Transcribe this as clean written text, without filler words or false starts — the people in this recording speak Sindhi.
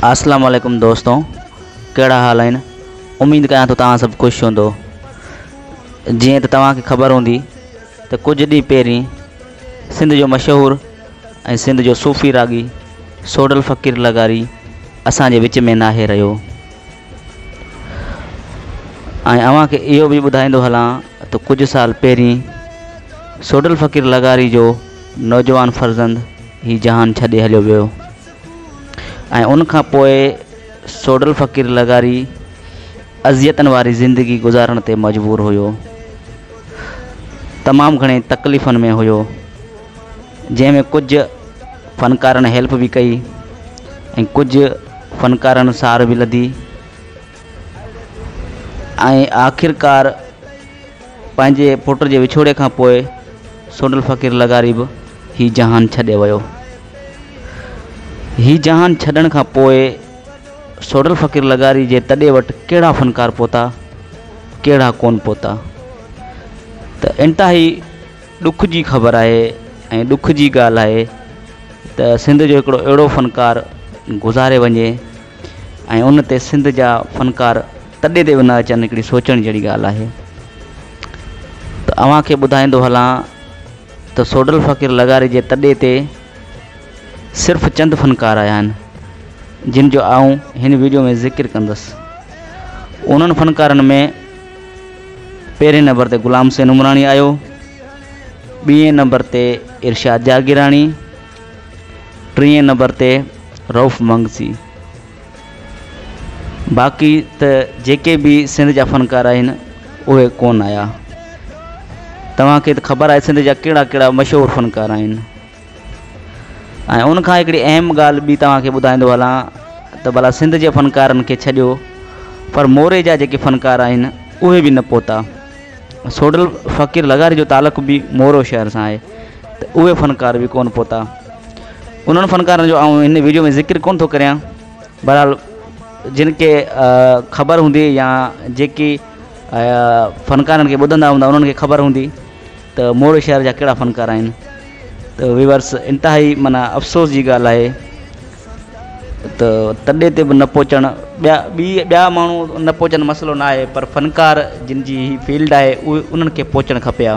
اسلام عليڪم دوستو ڪهڙا حال آهن اميد ڪيان ٿو توهان سڀ خوش هوندو جيئن ته توهان کي خبر هوندي ته ڪجهه ڏينهن پهرين سنڌ جو مشهور ۽ سنڌ جو صوفي راڳي سوڍل فقير لغاري اسان جي وچ ۾ ناهي رهيو ۽ اوهان کي اهو به ٻڌائيندو هلان ته ڪجهه سال پهرين سوڍل فقير لغاري جو نوجوان فرزند هي جهان ڇڏي هليو ويو ۽ ان کان پوء سوڍل فقير لغاري اذيتن واري زندگي گذارڻ تي مجبور هيو. تمام گهڻي تڪليفن ۾ هيو جنهن ۾ ڪجهه فنڪارن هيلپ به ڪئي ۽ ڪجهه فنڪارن سار به لڌي ۽ آخرڪار پنهنجي پٽ جي وڇوڙي کان پوء سوڍل فقير لغاري به هي جهان ڇڏي ويو. هي جهان ڇڏڻ کان پوء سوڍل فقير لغاري جي تڏي وٽ ڪهڙا فنڪار پهتا، ڪهڙا ڪونه پهتا ته انتهائي ڏک جي خبر آهي ۽ ڏک جي ڳالهه آهي ته سنڌ جو هڪڙو اهڙو فنڪار گذاري وڃي ۽ ان تي سنڌ جا فنڪار تڏي تي به نه اچن هڪڙي سوچڻ جهڙي ڳالهه آهي ته اوهان کي ٻڌائيندو هلان ته سوڍل فقير لغاري جي تڏي تي صرف چند فنڪار آيا آهن جن جو آئون هن ويڊيو ۾ ذڪر ڪندس انهن فنڪارن ۾ پهرين نمبر تي غلام حسين عمراڻي آيو ٻئي نمبر تي ارشاد جاگيراڻي ٽئين نمبر تي رئوف منگسي باقي ته جيڪي به سنڌ جا فنڪار آهن اهي ڪونه آيا توهان کي ته خبر آهي سنڌ جا ڪهڙا ڪهڙا مشهور فنڪار آهن ۽ ان کان هڪڙي اهم ڳالهه ٻي توهان کي ٻڌائيندو هلان ته ڀلا سنڌ جي فنڪارن کي ڇڏيو پر موري جا جيڪي فنڪار آهن اهي به نه پهتا سوڍل فقير لغاري جو تعلق به مورو شهر سان آهي ته اهي فنڪار به ڪونه پهتا. انهن فنڪارن جو آئون هن ويڊيو ۾ ذڪر ڪونه ٿو ڪريان بهرحال جن کي خبر هوندي يا جيڪي فنڪارن کي ٻڌندا هوندا انهن کي خبر هوندي ته مورو شهر جا ڪهڙا فنڪار آهن ته ويورس انتهائي معنيٰ افسوس جي ڳالهه آهي ته تڏي تي به نه پهچڻ ٻيا ٻي ٻيا ماڻهو نه پهچن مسئلو نه آهي پر فنڪار جن جي هي فيلڊ آهي اهي انهن کي پهچڻ کپي ها.